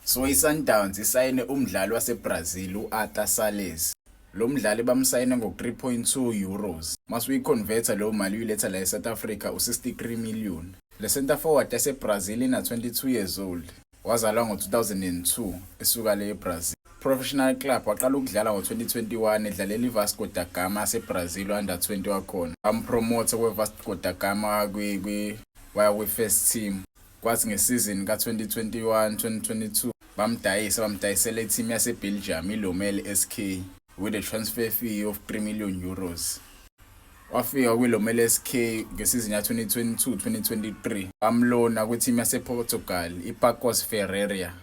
So iSundowns isayine umdlali waseBrazil u-Arthur Sales. Lo mdlali bamsayine ngo-€3.2. Mase uyiconverta leyo mali uyiletha la eSouth Africa, u-63 million. Le center forward yaseBrazil ina-22 years old. Wazalwa ngo-2002, esuka le eBrazil. Professional club waqala ukudlala ngo-2021 edlalela iVasco da Gama yaseBrazil, under 20 wakhona. Bampromote kwe-Vasco da Gama waya kwi-first team. Kwathi ngesizini ka-2021-2022 bamdayisa, bamdayisela i-team yaseBelgium iLommel SK with a transfer fee of €3 million. Wafika kwiLommel SK ngesizini ya-2022-2023, bamlona kwi-team yasePortugal iPaços Ferreira.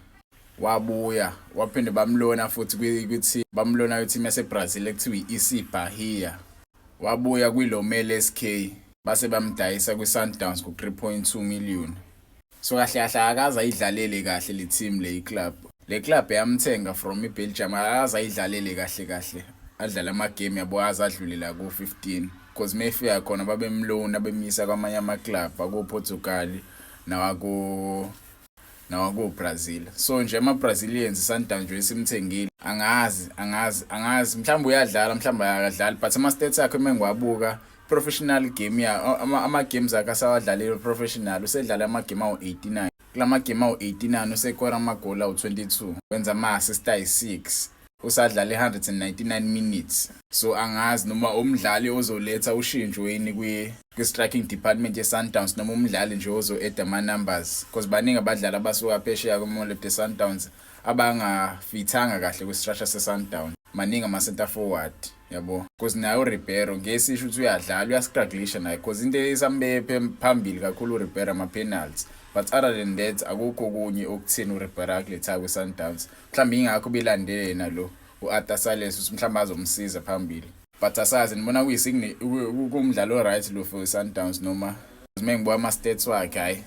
Wabuya waphinde bamlona futhi kwi bamlona kwi-team yaseBrazil ekuthiwa i-EC Bahia. Wabuya kwiLommel SK, base bamdayisa kwi-Sundowns ngo-3.2 million. So kahle kahle akaze ayidlalele kahle le team le, club le club yamthenga from iBelgium, akaze ayidlalele kahle kahle, adlala ama-game yabo aze adlulela ku-15, because mayefika khona babemlona bemisa kwamanye ama-club ako-Portugal nawako Brazil. So nje ama-Brazilians, Sundowns nje simthengile, angazi angazi angazi, mhlawumbe uyadlala, mhlawumbe akadlali, but ama-stats akhe uma ngiwabuka, professional game ya ama-games akhe asawadlalile professional, usedlala ama-game awu-89. Kulama game awu-89 usekora amagoli awu-22, wenza ama-assist ayi-6, usadlala i-199 minutes. So angazi noma umdlali ozoletha ushintsho yini kwi-striking department ye-Sundowns, noma umdlali nje ozo-add ama-numbers, because baningi abadlali abasuka phesheya kwi-Mamelodi Sundowns abangafithanga kahle kwi-structure se-Sundowns. Maningi ama-center forward yabo, because naye uRibeiro ngesisho ukuthi uyadlala, uyastrugglisha naye, because into esambephe phambili kakhulu uRibeiro ama-penalties, but other than that akukho okunye okutheni uRibeiro akuletha kwi-Sundowns. Mhlawumbe ingakho belandele yena lo u-Arthur Sales, ukuthi mhlawumbe azomsiza phambili, but asazi. Ngibona kumdlalo right lo for i-Sundowns, noma uma ngibuka ama-stats wakhe, hhayi.